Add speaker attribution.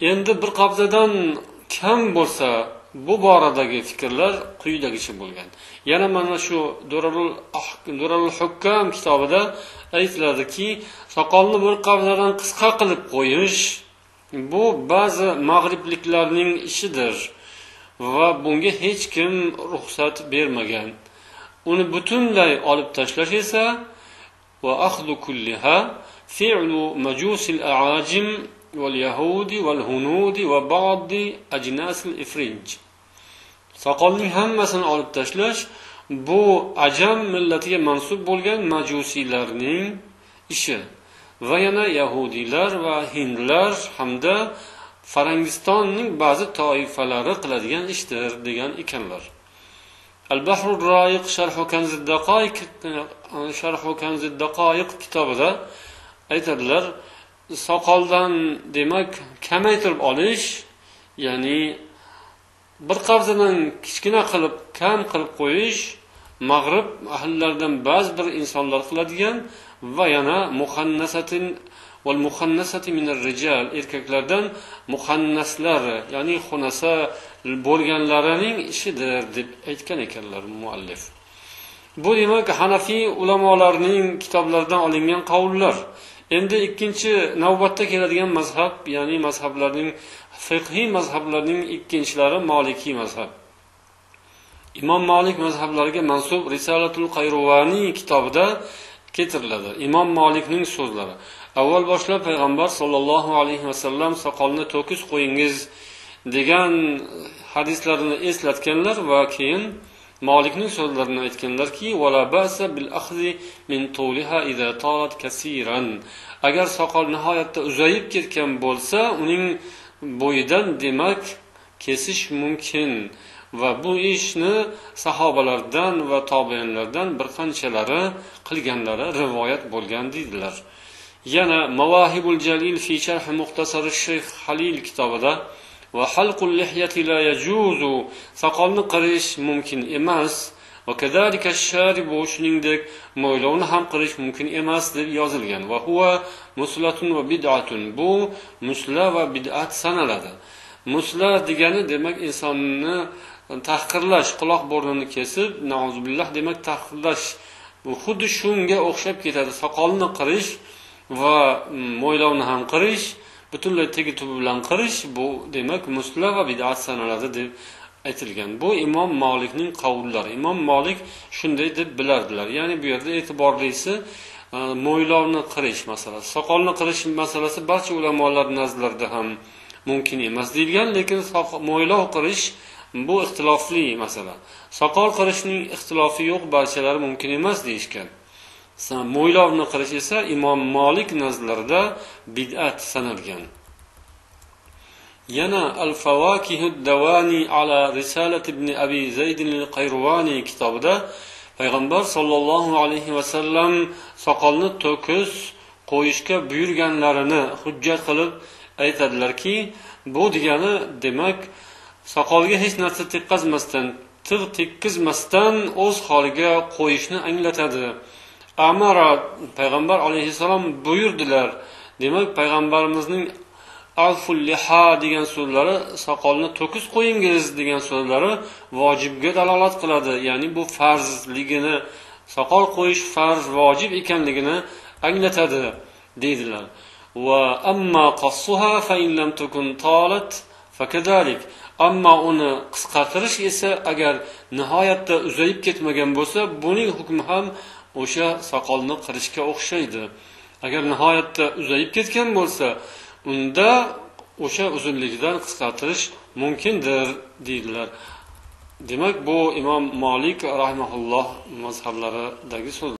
Speaker 1: Endi bir qabzadan kam bo'lsa, bu boradagi fikrlar quyidagicha bo'lgan. Yana mana shu Durarul Hukkam kitobida aytiladiki, soqolni bir qabzadan qisqa qilib qo'yish bu ba'zi mag'ribliklarning ishidir va bunga hech kim ruxsat bermagan. Uni butunlay olib tashlash esa va axdu kulliha fi'lu majusil a'ajim wal yahudi wal hunudi va ba'd ajnas al ifrinj. Soqolning hammasini olib tashlash bu ajam millatiga mansub bo'lgan majusiylarning ishi va yana yahudiylar va hindlar hamda Farangistonning ba'zi toifalari qiladigan ishdir degan ekanlar. Al-Bahrur Roiq Sharh Kanzid Daqoiq Sharh Kanzid Daqoiq kitobida aytadilar, soqoldan demak kamaytirib olish, ya'ni bir qabzadan kichkina qilib kam qilib qo'yish mag'rib ahllaridan ba'zi bir insonlar qiladigan va yana muhannasatin val muhannasati minar rijal, erkaklardan muhannaslar, ya'ni xunasa bo'lganlarining ishidir deb aytgan ekanlar muallif. Bu demak Hanafiy ulamolarning kitoblaridan olingan qavullar. Endi ikkinchi navbatda keladigan mazhab, ya'ni mazhablarning fiqhiy mazhablarning ikkinchilari Molikiy mazhab. Imom Malik mazhablariga mansub Risalatul Qayruvani kitobida keltiriladi Imom Malikning so'zlari. Avval boshlab payg'ambar sollallohu alayhi vasallam soqolni to'kis qo'yingiz degan hadislarini eslatganlar va keyin Malikning so'zlarini aytganlarki, wala ba'sa bil akhzi min tuliha idza talat kaseeran. Agar soqol nihoyatda uzayib ketgan bo'lsa, uning bo'yidan demak kesish mumkin va bu ishni sahobalardan va tobiinlardan bir qanchalari qilganlari rivoyat bo'lgan deydilar. Yana Mawahibul Jalil fi sharh Muxtasar Shayx Halil kitobida va halqul lihyati la yajuzu, soqolni qirish mumkin emas va kadalika ash-sharibu, shuningdek mo'ylovni ham qirish mumkin emas deb yozilgan. Va huwa muslatun va bid'atun, bu musla va bid'at sanaladi. Musla degani demak insonni tahqirlash, quloq burnini kesib, na'uzubillah demak tahqirlash. Bu xuddi shunga o'xshab ketadi. Soqolni qirish va mo'ylovni ham qirish, butunlay tegi tubi bilan qirish, bu demak musla va bid'at sanaladi deb aytilgan. Bu Imom Malikning qavllari. Imom Malik shunday deb bilardilar. Ya'ni bu yerda e'tiborlisi mo'ylovni qirish masalasi. Soqolni qirish masalasi barcha ulamolar nazarlarida ham mumkin emas deyilgan, lekin mo'ylov qirish bu ixtilofli masala. Soqol qirishning ixtilofi yo'q, barchalari mumkin emas deyishgan. Mo'ylovni qirish esa Imom Malik nazarlarida bid'at sanalgan. Yana Al-Fawakihud Dawani ala Risalat ibn Abi Zayd al-Qayruvani kitobida payg'ambar sollallohu alayhi va sallam soqolni to'kis qo'yishga buyurganlarini hujjat qilib aytadilarki, bu degani demak soqolga hech narsa tekkizmasdan, tig' tekkizmasdan o'z holiga qo'yishni anglatadi. Amara, payg'ambar alayhissalom buyurdilar. Demak payg'ambarimizning alful liha degan so'zlari, soqolni to'kis qo'yingiz degan so'zlari vojibga dalolat qiladi. Ya'ni bu farzligini, soqol qo'yish farz, vojib ekanligini anglatadi deydilar. Va amma qassuha fa in lam takun talat fakadalik. Ammo uni qisqartirish esa agar nihoyatda uzayib ketmagan bo'lsa, buning hukmi ham o'sha soqolni qirishga o'xshaydi. Agar nihoyatda uzayib ketgan bo'lsa, unda o'sha uzunligidan qisqartirish mumkindir deydilar. Demak, bu Imom Malik rahimahulloh mazhablaridagi so'z.